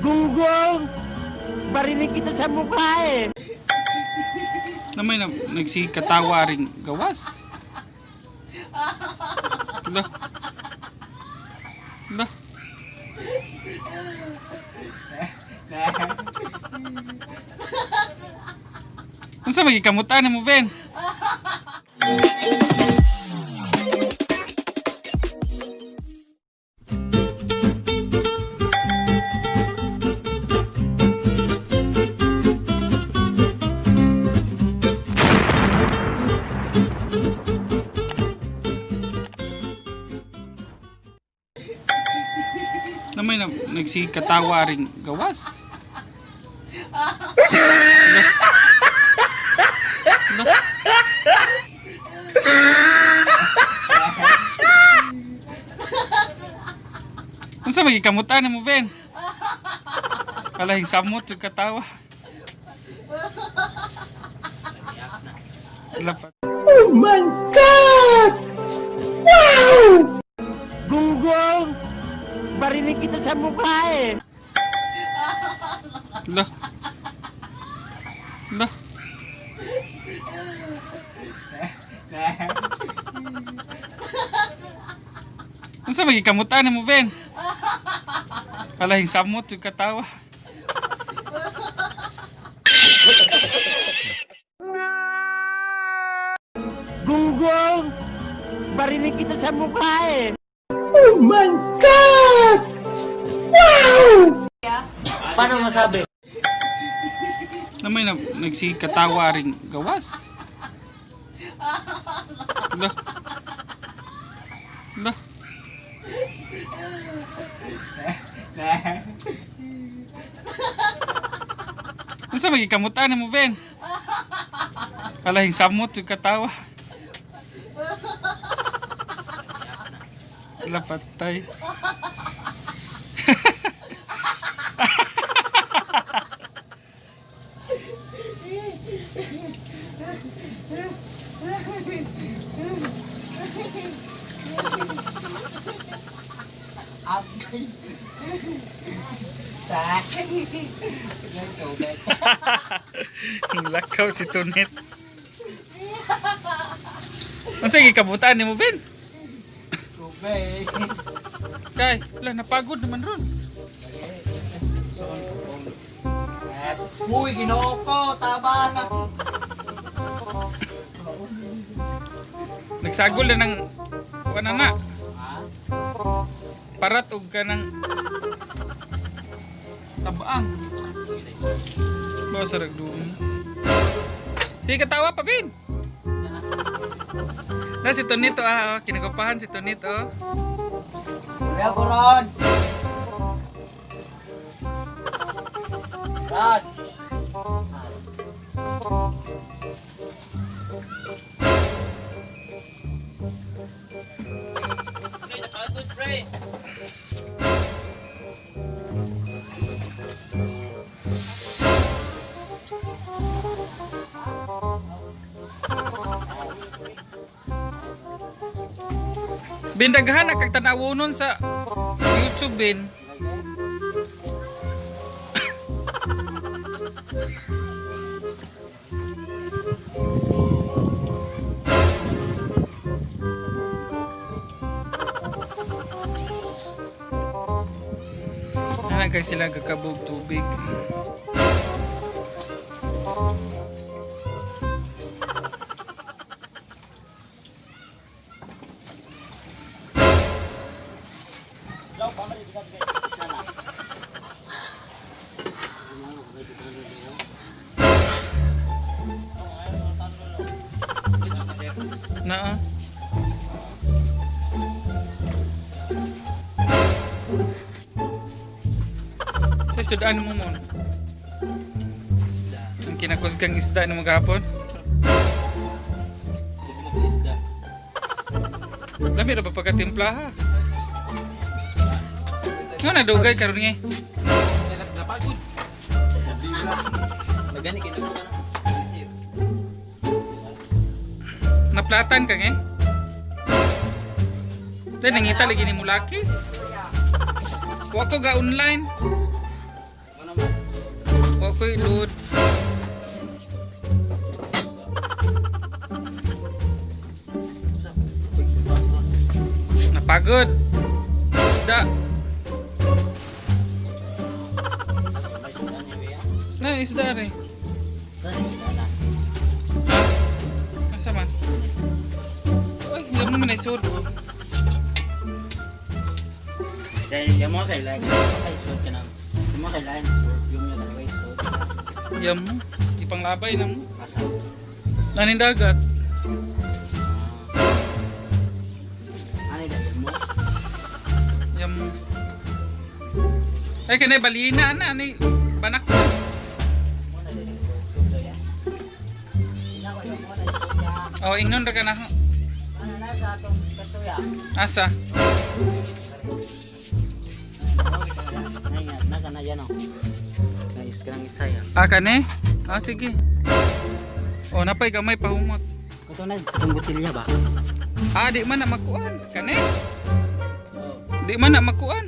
Gunggong! Barinig kita sa mukha eh! Namay na nagsikatawa ring gawas. Lah. Lah. Unsa may gikamutan mo, Ben? Namay na nagsikatawa ring gawas. Lah. Lah. Unsa may gikamutan mo, Ben? Kalahing samot yung katawa. Lapat. Oh my God! Wow! Gunggong! Barinig kita sa mukha eh! Lah. Lah. Unsa may gikamutan mo, Ben? Kalahing samot yung katawa. Gunggong! Barinig kita sa mukha eh! Oh my God! Wow! Paano masabi? Namay na nagsikatawa ring gawas. Lah. Lah. Unsa may gikamutan mo, Ben? Kalahing samot yung katawa. Lapatay. Ang lakaw si Tunet. Unsa gikabutan nimo, Ben? Kay, wala napagod naman ron. Uy, ginoo ko, tama. Nagsagol na ng kuan na. Parat og ka ng tabaang. Bawa sa ragdoon. Sige, katawa pa, Bin! Na si Tonito ah, oh. Kinagupahan si Tonito. Oh. Kuya ko ron. Ron. Bin, daghan na kag tanawonon sa YouTube, Bin. Ana kay sila gakabog tubig. Naa. Sa sudan mo mo. Ang kinakusgang isda ng maghapon. Lami ra ba pagkatimpla ha? Nga na dugay karon nga. Napagod. Magani kay nagkuha na. Naplatan ka nga. Dahil nangita lagi ni Mulaki. Wa ko ga online. Ano man? Wa ko'y load. Napagod. Isda. Na, isda rin. Ha? Asa man? Uy, hindi mo man naisod. Dahil yung mga kailangan, kay suot ka na. Yung mga kailangan, yung mga dalawa suot. Yam mo. Ipanglabay na mo. Asa? Naning dagat. Ano dahil mo? Yam mo. Ay, kanay balina na. Ani, banak ko. Mo na dahil suot ya. Ina ko yung mo na suot ya. Oh, ingnon ra ka na. Ano na sa atong katuya? Asa? Ngayon, naka na yan oh. Nais ka ng isa yan. Ah, kani? Ah, sige. Oh, napay gamay pahumot. Kato na, katong botilya ba? Ah, di man na makuan. Kani? Oo. Di man na makuan.